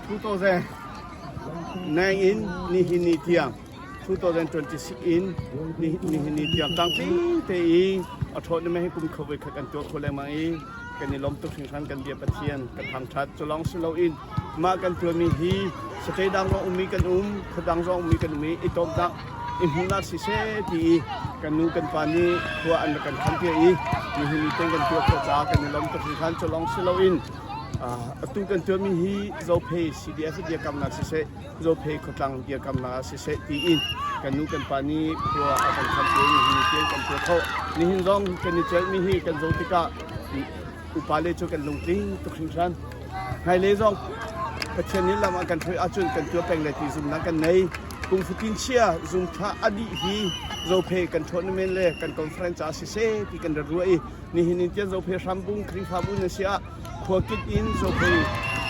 2009 in nihin ni tiang 2026 in nihin ni tiang tlangtling te i a tournament hi kum kho voi khat kan tuah kho lengmang i kan i lawm tuk hringhran. Kan bia Pathian kan thangthat. Cu lawng si loin mah kan tuahmi hi state dang zong ummi kan um, khuadang zong ummi kan um i i tawmnak i hmuhnak siseh ti i kan nu kan pa nih khua an rak kan khan piak i nihin ni tiang kan tuah khawh caah kan i lawm tuk hringhran. Cu lawng si loin atu kan tuahmi hi Zophei CDF biakamnak siseh, Zophei khuatlang biakamnak ah siseh tiin kan nu kan pa nih khua a kan khan piak i nihin ni tiang kan tuah khawh. Nihin zong kan i celhmi hi kan zoh tikah upa le cu kan lungtling tuk hringhran. Hmailei zong Pathian nih lam a kan hruai ahcun kan tuah peng lai ti zumhnak kan nei. Kum fatin chia zungthla a dih hi Zophei kan tournament le kan conference caah siseh ti kan rak ruah i nihin in tiang Zophei hrambung Khrihfabu nan si ah khua kip in Zophei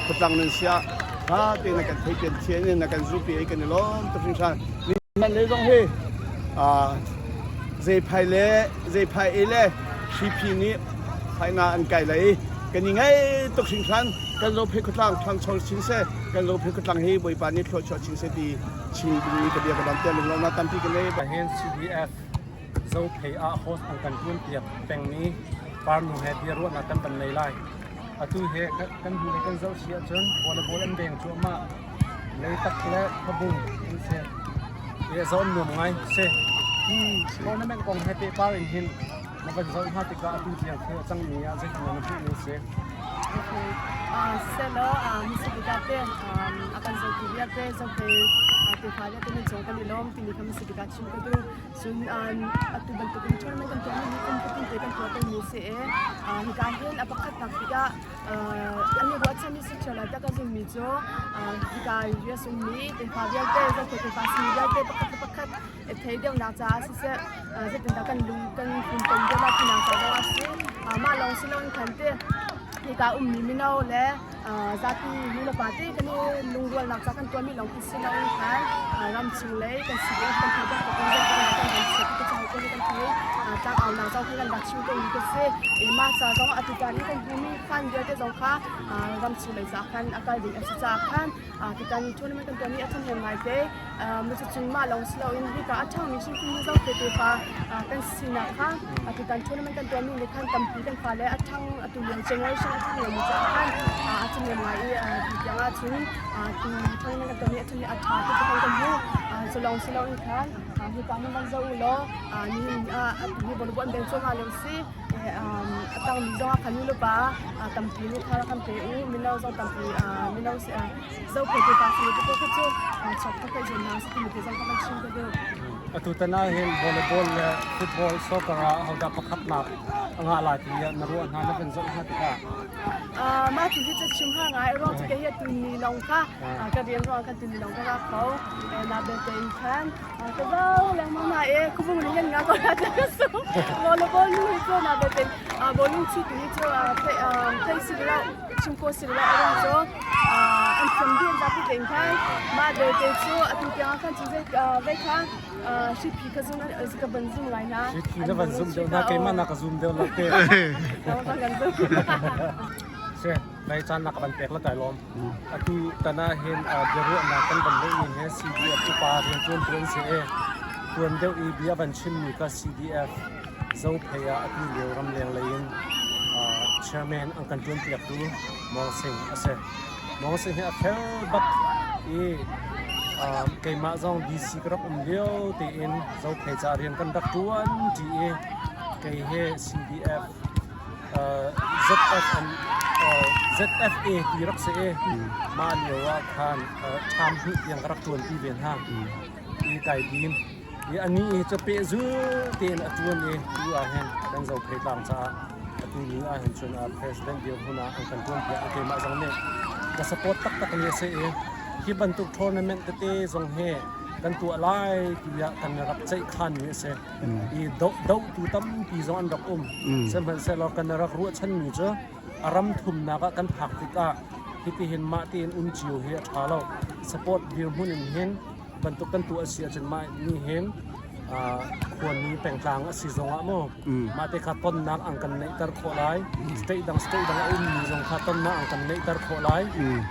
khuatlang nan si ah tha tein na kan theih pian thian in na kan zupi i kan i lawm tuk hringhran. Nihin le zong hi zeiphai le zeiphai e le Hriphi nih phaina an kai lai i kan i ngaih tuk hringhran. Kan Zophei khuatlang ṭhangcho chin seh, kan Zophei khuatlang hi Bawipa nih thluachuah chin seh ti chin dingmi ka bia ka dam tiah lunglawmhnak tampi ka ngei. Hin CDF Zophei ah host an kan ṭuan piak pengmi Parnu he biaruahnak kan van nei lai. Atu he kan hnu le kan zoh si ahcun volleyball an beng cuahmah. Leitak le khuabung an si. I zoh an nuam ngai si. Tournament kong he pehpar in hin na van zoh hna tikah atu tiang thil a cangmi ah zeitin na hmuh ning si? Okay. Siselaw Mississippi te a kan zohtu vialte zohphei tefa vialte nan cung kan i lawm timi kha Mississippi chim ka duh. Cun atu bantukin tournament kan tuahmi hi kum fatin te kan tuah tawnmi si i hika hin a pakhatnak bik ah an i ruahchanmi si ṭheo lai tiah ka zummi cu hika US ummi tefa vialte zohphei tefa simi vialte pakhat le pakhat i thei deuhnak caah siseh zeitindah kan lung kan funtom deuh lai tinak ca zong a si. Mah lawng si loin khan ti hika ummi mino le zapi nu le pa te kan i lungrualnak ca kan tuahmi lawng ti si loin khan ramchung lei kan CDF kan thei bantuk in zeitindah kan kan set ti ca hi kan thei tlangaunak zong khan kan rak chim ko mi ka si. I mah ca zong atu tan i kan hmumi fund vialte zong kha ramchung lei ca khan a kal ding a si caah khan tutan tournament kan tuahmi a ṭhahnem ngai te. Cucun mah lawng si loin hika a ṭhangmi hrimhrim hi zohte tefa kan sinak kha tutan tournament kan tuahmi nih khan tampi kan fale a ṭhang atu lio generation a ṭhang lomi caah khan a ṭhahnem ngai i tu tiang ahcun tu tournament kan tuahmi a ṭhahnem a ṭha tuk kan hmu. Cu lawng si loin khan hika hin van zoh u law nihin ah atu hi volleyball an beng cuahmah lio si. A tangmi zong ah khan nu le pa tampi nih thar kan pe u mino zong tampi mino zohkhenhtu pa si te kha cu chok ka kai hna si timi te zong kha kan chim ka duh. Atu tan ah hin volleyball le football soccer ah hodah pakhatnak a ngah lai ti na ruah hna na van zoh hna tikah? Mah tu hi cu chim har ngai ruang cu kei hi tu ni lawng kha ka rian ruang khan tu ni lawng ka rak kho na belte in khan ka zo lengmang na e kubung ring nga ko na ta su volleyball nu hi cu na belte bowling chu tu hi cu thei si lo chim ko si lo a ruang cu an thiam dih an zapi tein khan mah belte cu atu tiang khan cu zei kha hriphi ka zum ka van zum lai na hriphi na van zum deuh na keimah na ka zum deuh lo te kan zum se nai caan na ka van pek la kai lawm atu tana hin biaruahnak kan van neih mi he CDF upa rian tuan tuan si e tuan deuh i bia van chim mi ka CDF Zophei ah atu lio ramleng lei in chairman an kan ṭuanpiaktu Mawng Sing a si. Mawng Sing hi a fel bak i keimah zong DC ka rak um lio tein Zophei ca rian kan rak ṭuan ṭi i kei he CDF ZFN ZFA ti rak si i mah lio ah khan ṭham hnih tiang ka rak ṭuanpi ve hna i kai dim. I anih hi cu pehzul tein a ṭuan i tu ah hin kan Zophei tlang caah atu ni ah hin cun president dirhmun ah an kan ṭuanpiak i keimah zong nih ka support taktak mi a si i hi bantuk tournament tete zong hi kan tuah lai tiah kan rak ceihkhan mi a si. I dohtu tampi zong an rak um. Sihmanhsehlaw kan rak ruahchanmi cu a ram thumnak ah kan phak tikah hitihin mah tiin um cio hi a ṭha lo. Support dirhmun in hin bantuk kan tuah a si ahcun mah nih hin Khuami pengtlang a si zongah mu mah te kha tonnak an kan neihter khawh lai. State dang state dang a ummi zong kha tonnak an kan neihter khawh lai.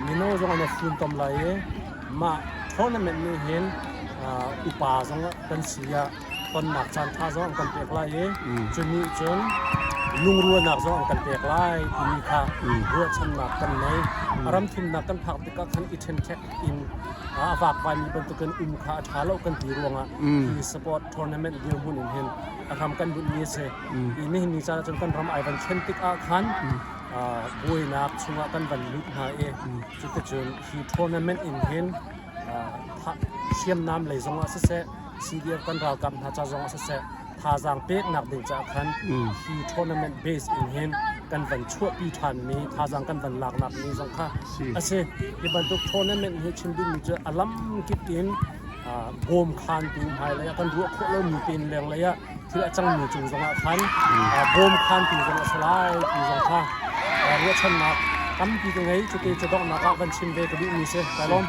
Mino zong an i funtom lai i mah tournament nih hin upa zong kan si ah tonnak caan ṭha zong an kan pek lai i cu nih cun lungrualnak zong an kan pek lai timi kha ruahchannak kan nei. A ram thumnak kan phak tikah khan i ṭhenṭhek in a vakvaimi bantukin um kha a ṭha lo kan ti ruangah hi sport tournament dirhmun in hin a hram kan bunhmi a si. I nihin ni caan ahcun kan ram ai van thlen tik ah khan buainak chungah kan van lut hna i cuticun hi tournament in hin hriamnam lei zongah siseh CDF kan ralkap hna ca zongah siseh thazaang peknak ding caah khan hi tournament base in hin kan van chuahpi ṭhanmi thazaang kan van laknak mi zong kha a si. Hi bantuk tournament hi chim duhmi cu a lam kip in bawm khantu hmailei ah kan ruah khawh lomi pen lenglei ah thil a cangmi cung zongah khan bawm khantu zong a si lai ti zong kha ruahchannak tampi ka ngei. Cuti cu donghnak ah van chim ve ka duhmi si. Kai lawm.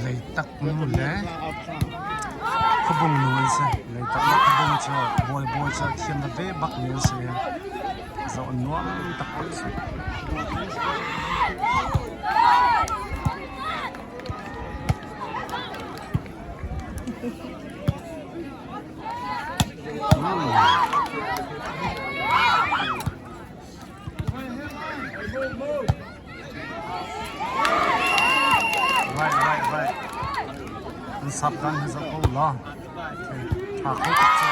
Leitak nu le khuabung nu an si. Leitak le khuabung cu bawibawi cu thiam veve bak mi an si. Zoh an nuam taktak si. Right, right, right. An sap dan hi zoh ko law. Tha kho tuk cu.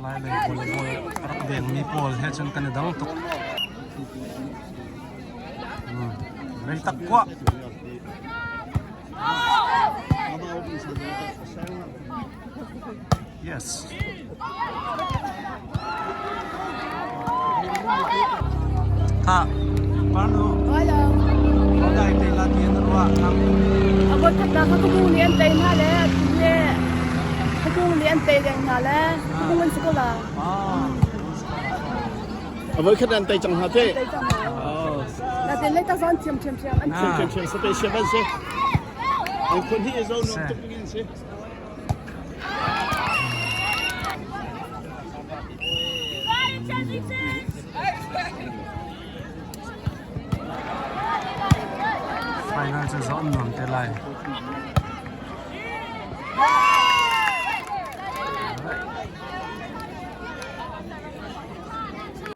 Lai lei volleyball rak dengmi pawl he cun kan i dang tuk. Rei tak kuah. Yes. Tha. Parnu. Hello. Dai te la ti an ruah nang. Abot khat ka kubung ni an tei hna le le kubung ni an tei deng hna le kubung an si ko la. Ah. Avoi khat an tei cang hna te. Tei cang hna. Na ten le ta zon thiam thiam thiam an thiam thiam thiam special ban si. An khun hi zo nom tuk in si. Final cu zoh an nuam te lai.